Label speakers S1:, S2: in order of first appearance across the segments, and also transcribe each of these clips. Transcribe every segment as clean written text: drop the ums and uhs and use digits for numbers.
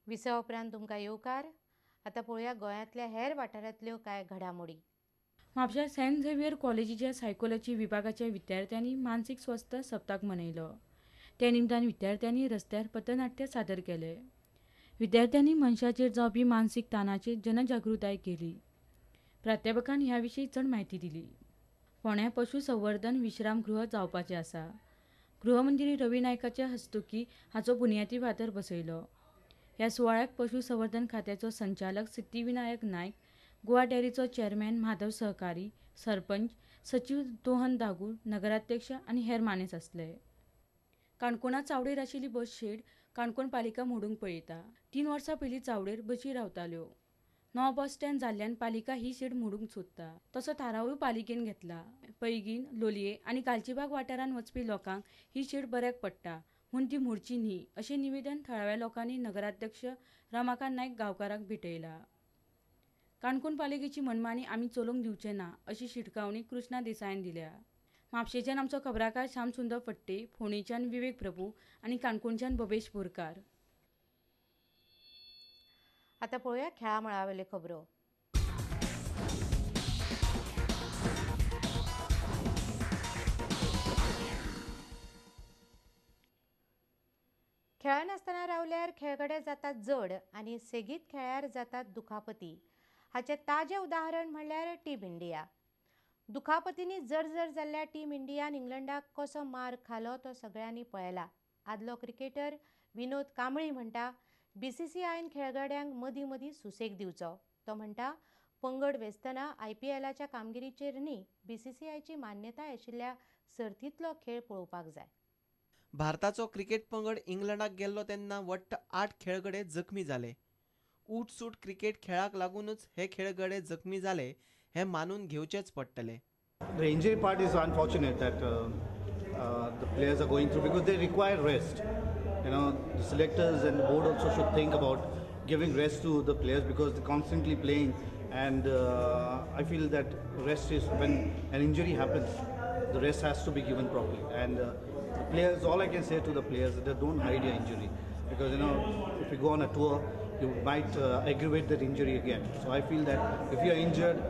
S1: विसवा उपरांत तुमकां येवकार. आतां पळोवया गोंयांतल्या हेर वाठारांतल्यो कांय घडामोडी.
S2: म्हापश्या सेंट झेवियर कॉलेजीच्या सायकोलॉजी विभागाच्या विद्यार्थ्यांनी मानसीक स्वस्थ सप्तक मनयलो. त्या निमतान विद्यार्थ्यांनी रस्त्यार पथनाट्य सादर केले. विद्यार्थ्यांनी मनशाचेर जावपी मानसीक ताणाचेर जनजागृताय केली. प्राध्यापकान ह्या विशीं चड म्हायती दिली. फोंड्या पशु संवर्धन विश्रामगृह जावपाचें आसा. गृहमंत्री रवी नायकाच्या हस्तुकी हाचो बुन्यादी फातर बसयलो. ह्या सुवाळ्याक पशु संवर्धन खात्याचो संचालक सिद्धिविनायक नायक, गोवा डेअरीचो चेअरमॅन माधव सहकारी, सरपंच सचीव दोहन दागू, नगराध्यक्ष आनी हेर मानेस्त आसले. काणकोणा चावडेर आशिल्ली बस शेड काणकोण पालिका मोडूंक पळयता. 3 वर्सां पयलीं चावडेर बशी रावताल्यो. नवो बस स्टँड जाल्ल्यान पालिका ही शेड मोडूंक सोदता. तसो थारावूय पालिकेन घेतला. पैगीण, लोलये आनी गालजीबाग वाठारांत वचपी लोकांक ही शेड बऱ्याक पडटा म्हूण ती मोडची न्ही अशें निवेदन थळाव्या लोकांनी नगराध्यक्ष रमाकांत नायक गांवकाराक भेटयला. काणकोण पालिकेची मनमानी आमी चलोवंक दिवचे ना अशी शिटकावणी कृष्णा देसायान दिल्या. म्हापशेंच्यान आमचो खबराकार श्यामसुंदर फट्टे, फोंडेच्यान विवेक प्रभू आनी काणकोणच्यान भवेश बोरकार.
S1: आतां पळोवया खेळा मळावेल्यो खबरो. खेळनासतना रावल्यार खेळगडे जातात जड आनी सेगीत खेळ्यार जातात दुखापती. हाचें ताजें उदाहरण म्हणल्यार टीम इंडिया. दुखापतींनी जर्जर जाल्ल्या टीम इंडियान इंग्लंडाक कसो मार खालो तो सगळ्यांनी पळयला. आदलो क्रिकेटर विनोद कांबळी म्हणटा, BCCIन खेळगड्यांक मदीं मदीं सुसेग दिवचो. तो म्हणटा, पंगड वेंचतना IPLाच्या कामगिरीचेर न्ही, BCCIची मान्यताय आशिल्ल्या सर्तींतलो खेळ पळोवपाक जाय.
S3: भारताचो क्रिकेट पंगड इंग्लंडाक गेल्लो तेन्ना वट्ट 8 खेळगडे जखमी जाले. उठसूट क्रिकेट खेळाक लागूनच हे खेळगडे जखमी जाले हे मानून घेवचेच पडटले.
S4: The injury part is unfortunate that the players are going through because they require rest. You know, the selectors and the board also should think about giving rest to the players because they're constantly playing, and I feel that rest is, when an injury happens, the rest has to be given properly. And the players, all I can say to the players is that don't hide your injury, because you know, if you go on a tour, you might aggravate that injury again. So I feel that if you are injured,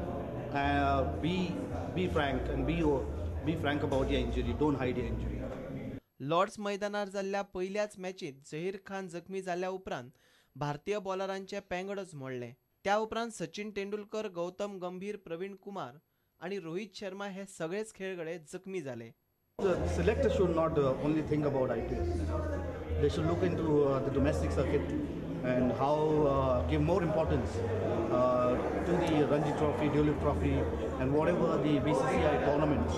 S4: be frank and be frank about your injury. Don't hide your injury.
S3: Lord's मैदानार जाल्ल्या पयल्याच मॅचींत झहीर खान जखमी जाल्ल्या उपरांत भारतीय बॉलरांचे पेंगडच मोडलें. त्या उपरांत सचिन तेंडुलकर, गौतम गंभीर, प्रवीण कुमार आनी रोहित शर्मा हे सगळेच खेळगडे जखमी जाले.
S4: The selectors should not only think about IPL. They should look into the domestic circuit and how give more importance to the Ranji Trophy, Duleep Trophy, and whatever the BCCI tournaments.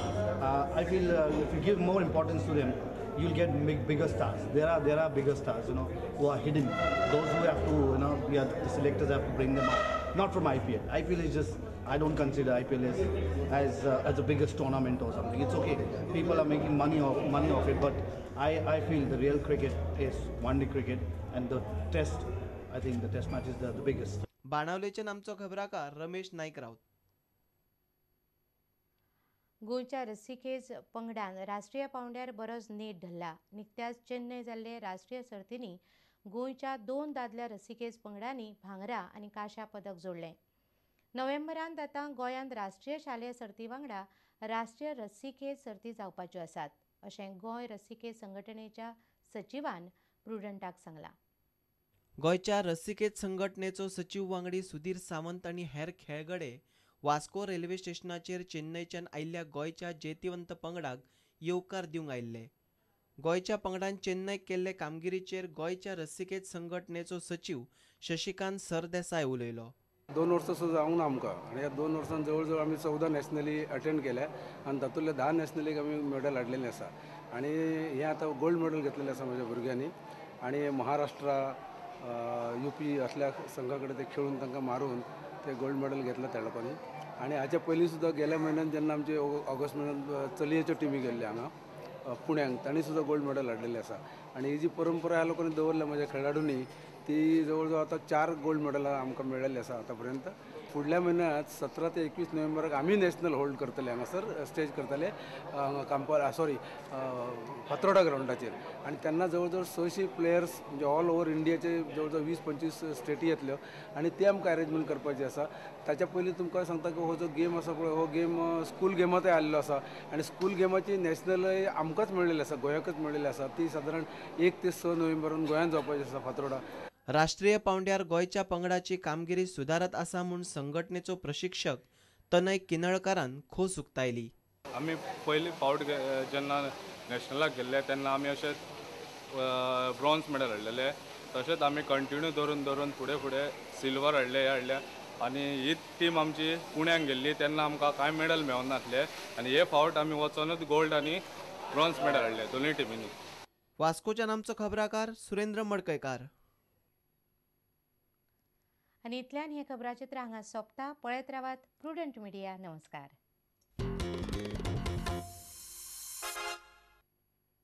S4: I feel if you give more importance to them, you'll get bigger stars. There are bigger stars, you know, who are hidden. Those who have to, you know, the selectors have to bring them up. Not from IPL. IPL is just, I don't consider IPL as the biggest tournament or something. It's okay. People are making money off it, but I feel the real cricket is one-day cricket, and the test, I think the test match is the biggest.
S3: बाणावलेच्यान आमचो खबराकार रमेश नाईक राऊत.
S1: गोंयच्या रस्सीखेच पंगडान राष्ट्रीय पावंड्यार बरोच नेट धरला. निकत्याच चेन्नय जाल्ले राष्ट्रीय सर्तींनी गोंयच्या 2 दादल्या रस्सीखेच पंगडांनी भांगरा आनी कांश्या पदक जोडलें. नोव्हेंबरांत आतां गोंयांत राष्ट्रीय शालेय सर्ती वांगडा राष्ट्रीय रस्सीखेच सर्ती जावपाच्यो आसात अशें गोंय रस्सीखेच संघटनेच्या सचिवान प्रुडंटाक सांगलां.
S3: गोंयच्या रस्सीखेच संघटनेचो सचीव वांगडी सुधीर सावंत आनी हेर खेळगडे वास्को रेल्वे स्टेशनाचेर चेन्नयच्यान आयिल्ल्या गोंयच्या जैतिवंत पंगडाक येवकार दिवंक आयिल्ले. गोंयच्या पंगडान चेन्नयक केल्ले कामगिरीचेर गोंयच्या रस्सीखेच संघटनेचो सचीव शशिकांत सरदेसाय उलयलो.
S5: 2 वर्सां सुद्दां जावंक ना आमकां, आनी ह्या 2 वर्सां जवळ जवळ आमी 14 नॅशनली अटेंड केल्या आनी तातूंतले 10 नॅशनलीक आमी मेडल हाडलेलें आसा. आनी हें आतां गोल्ड मेडल घेतलेलें आसा म्हज्या भुरग्यांनी. आनी महाराष्ट्रा, UP असल्या संघा कडेन ते खेळून तांकां मारून ते गोल्ड मेडल घेतलं त्या लोकांनी. आनी हाच्या पयलीं सुद्दां गेल्या म्हयन्यान जेन्ना आमचे ऑगस्ट म्हयन्यान चलयेच्यो टिमी गेल्ल्यो हांगा पुण्याक, तांणी सुद्दां गोल्ड मेडल हाडलेलें आसा. आनी ही जी परंपरा ह्या लोकांनी दवरल्या म्हज्या खेळाडूंनी, ती जवळ जवळ आतां 4 गोल्ड मेडलां आमकां मेळिल्लीं आसा आतां पर्यंत. फुडल्या म्हयन्यांत 17 ते 21 नोव्हेंबराक आमी नॅशनल होल्ड करतले, हांगासर स्टेज करतले कांपाल सॉरी फातरोडा ग्रावंडाचेर. आनी तेन्ना जवळ जवळ 600 प्लेयर्स म्हणजे ऑल ओवर इंडियाचे जवळ जवळ 20-25 स्टेटी येतल्यो आनी ते आमकां अरेंजमेंट करपाची आसा. ताच्या पयलीं तुमकां सांगता की हो जो गेम आसा पळय, हो गेम स्कूल गेमांतय आयिल्लो आसा आनी स्कूल गेमाची नॅशनलय आमकांच मेळिल्ली आसा, गोंयाकच मेळिल्ली आसा. ती सादारण 1 ते 6 नोव्हेंबरान गोंयांत जावपाची आसा फातरोडा.
S3: राष्ट्रीय पावंड्यार गोंयच्या पंगडाची कामगिरी सुदारत आसा म्हूण संघटनेचो प्रशिक्षक तनय किनळकारान खोस उक्तायली.
S6: आमी पयली फावट जेन्ना नॅशनलाक गेल्ले तेन्ना आमी अशेंच ब्रॉन्ज मेडल हाडलेले, तशेंच आमी कंटिन्यू धरून धरून फुडें फुडें सिल्वर हाडले, हे हाडले आनी ही टीम आमची पुण्याक गेल्ली तेन्ना आमकां कांय मेडल मेळनासले आनी हे फावट आमी वचोनूच गोल्ड आनी ब्रॉन्ज मेडल हाडले दोनूय टिमींनी.
S3: वास्कोच्यान आमचो खबराकार सुरेंद्र मडकयकार.
S1: आनी इतल्यान हें खबराचित्र हांगा सोंपता. पळयत रावात प्रुडंट मिडिया. नमस्कार.